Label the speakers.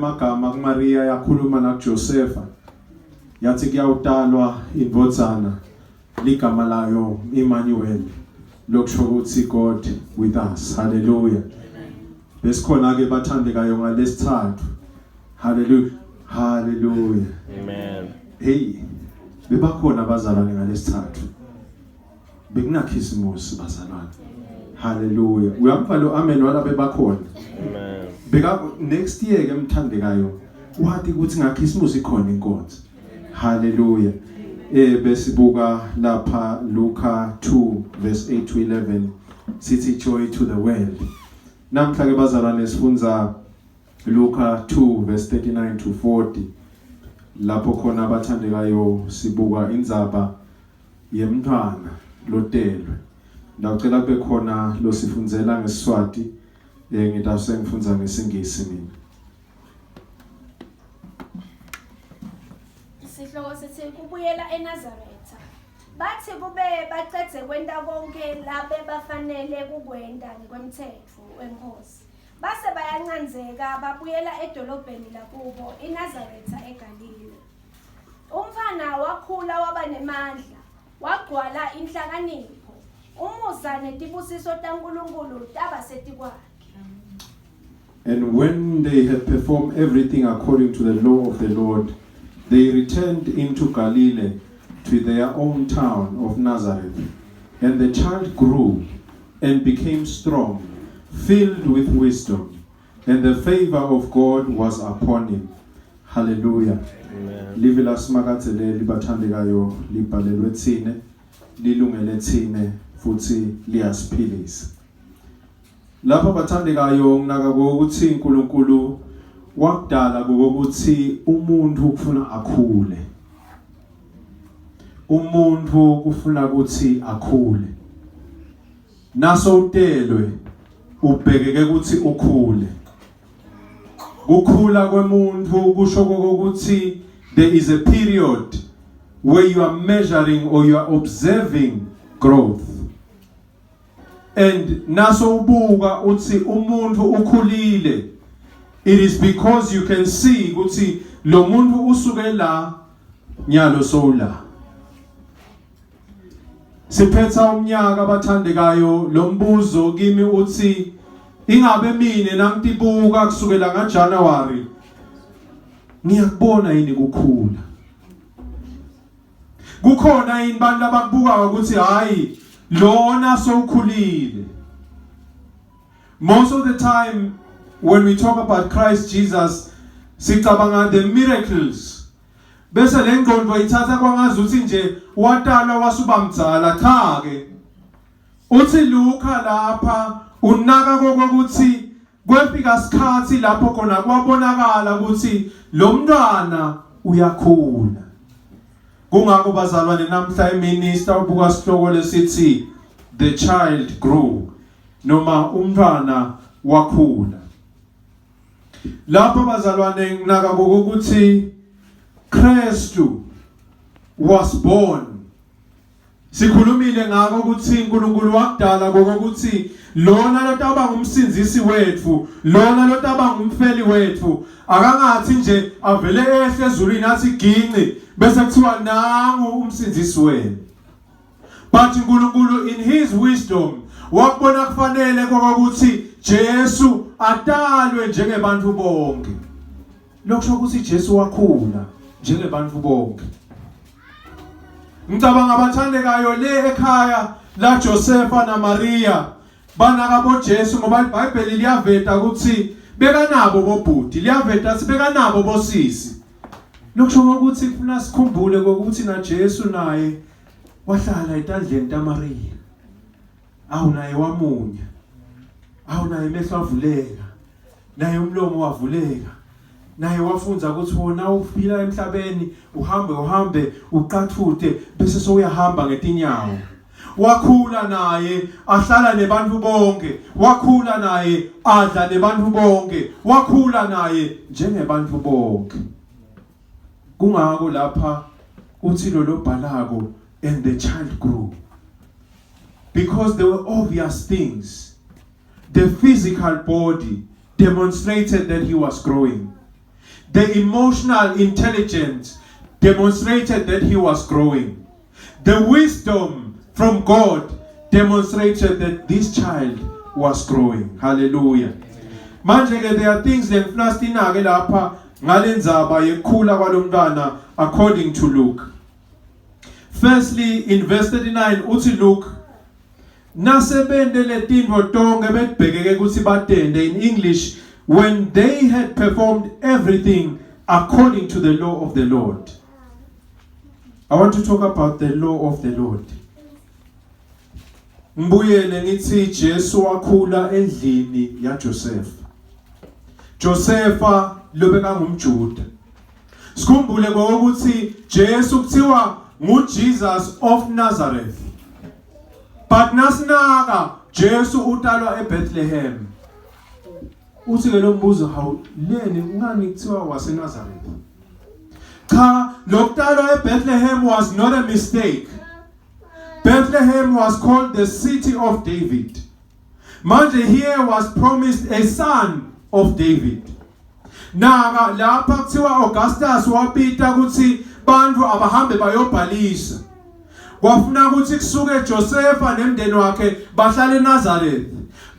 Speaker 1: Emagama kuMariya yakhuluma nakuJosefa yathi kuyawutalwa indvodzana ligama layo Emmanuel lokusho ukuthi God with us. Hallelujah. Besikhona ke bathandekayo ngalesithathu. Hallelujah. Hallelujah.
Speaker 2: Amen.
Speaker 1: Hey bebakhona abazalwane ngalesithathu. Bekunakhisimusi bazalwane. Hallelujah. Uyamva lo amen wala bebakhona.
Speaker 2: Amen.
Speaker 1: Beka next year ke mthandekayo wathi ukuthi ngakhisimusi ikhona inkonzo. Hallelujah. Eh besibuka lapha Luka 2 verse 8 to 11 sithi joy to the world. Namhla ke bazalwane sifunza Luka 2 verse 39 to 40 lapho khona abathandekayo sibuka indzaba yemntfwana lotelwe. Ngicela kube khona losifundzela ngeSiswati eh ngitawuse ngifundza ngesiNgisi mina.
Speaker 3: Isihloko sithi kubuyela eNazaretha. Bathi kube bacedze kwenta konke labe bafanele kukwenta ngekwemtsetfo weNkhosi. Base bayancandzeka babuyela edolobheni lakubo iNazaretha eGalile. Umfana wakhula waba nemandla, wagcwala inhlakanipho. Umusa netibusiso taNkulunkulu taba setikwakhe.
Speaker 1: And when they had performed everything according to the law of the Lord, they returned into Galilee to their own town of Nazareth. And the child grew and became strong, filled with wisdom, and the favor of God was upon him. Hallelujah.
Speaker 2: Amen.
Speaker 1: Livi lasimakadze leli bathandekayo libhalelwe tsine, lilungele tsine futhi liyasiphilisa. Lapha bathandekayo nginaka ukuthi uNkulunkulu wakudala ukuthi umuntu kufuna akhule. Umuntu kufuna ukuthi akhule. Naso utelwe ubhekeke ukuthi ukhule. Kukhula kwemuntu kusho ukuthi there is a period where you are measuring or you are observing growth. And naso ubuka uthi umuntu ukhulile it is because you can see ukuthi lo muntu usuke la nyalo sowula. Siphetha umnyaka abathandekayo lo mbuzo kimi uthi ingabe mina nangitibuka kusukela ngaJanuary ngiyakubona yini kukhula Kukhona yini abantu abakubuka ukuthi hayi lona sowukhulile Most of the time when we talk about Christ Jesus sicabanga the miracles bese le ngqondo ithatha kwangazi ukuthi nje watalwa wasuba mdzala cha ke uthi Luka lapha unaka kokuthi kwefika isikhathi lapho khona kwabonakala ukuthi lo mntwana uyakhula kungakho bazalwane namhla iminister ubuka sihloko lesithi the child grew noma umntwana wakhula lapho bazalwane nginaka ukuthi Kristu was born Sikhulumile ngako ukuthi uNkulunkulu wakudala kokuthi lona lotaba ngumsindzisi wethu lona lotaba ngumfeli wethu akangathi nje avele ehle ezulwini athi ginci bese kuthiwa nangu umsindzisi wenu but uNkulunkulu in his wisdom wakubona kufanele kokuthi Jesu atalwe njengebantu bonke Lokusho ukuthi Jesu wakhula njengebantu bonke. Ngicabanga abathandekayo le ekhaya la Josefa naMaria banaka boJesu ngoba iBhayibheli liyaveta ukuthi bekanabo bobhuti liyaveta ukuthi bekanabo bosisi. Lokusho ukuthi kufuna sikhumbule ukuthi na Jesu naye wahlala etandleni taMaria. Awu naye wamunya. Awu naye emehlo avuleka. Naye umlomo wavuleka. Naye wafunza ukuthi wona uphila emhlabeni uhambe uhambe uqathute bese sowuyahamba ngetinyawo. Wakhula naye ahlala nebantu bonke. Wakhula naye adla nebantu bonke. Wakhula naye njengebantu bonke. Kungako lapha uthi lo lobhalako and the child grew. Because there were obvious things. The physical body demonstrated that he was growing. The emotional intelligence demonstrated that he was growing. The wisdom from God demonstrated that this child was growing. Hallelujah. Manje ke there are things lengifuna sinake lapha ngalendzaba yekukhula kwalomntwana according to Luke. Firstly, in verse 39 uthi Luke nasebente letintfo tonkhe betibhekeke kutsi batente, in English, when they had performed everything according to the law of the Lord. I want to talk about the law of the Lord. Ngibuyele ngithi Jesu wakhula endlini yaJoseph. Josepha lobeka ngumJuda. Sikhumbule ngokuthi Jesu kuthiwa nguJesus of Nazareth. But nasinaka Jesu utalwa eBethlehem. Uthi ke lo mbuzo, hawu, leni ngani kuthiwa waseNazareth? Cha, lokutalwa eBethlehem was not a mistake. Bethlehem was called the city of David. Manje here was promised a son of David. Naka lapha kuthiwa Augustus wabita ukuthi bantu abahambe bayobhalisa. Kwafuna ukuthi kusuke Josepha nemndeni wakhe bahlale eNazareth.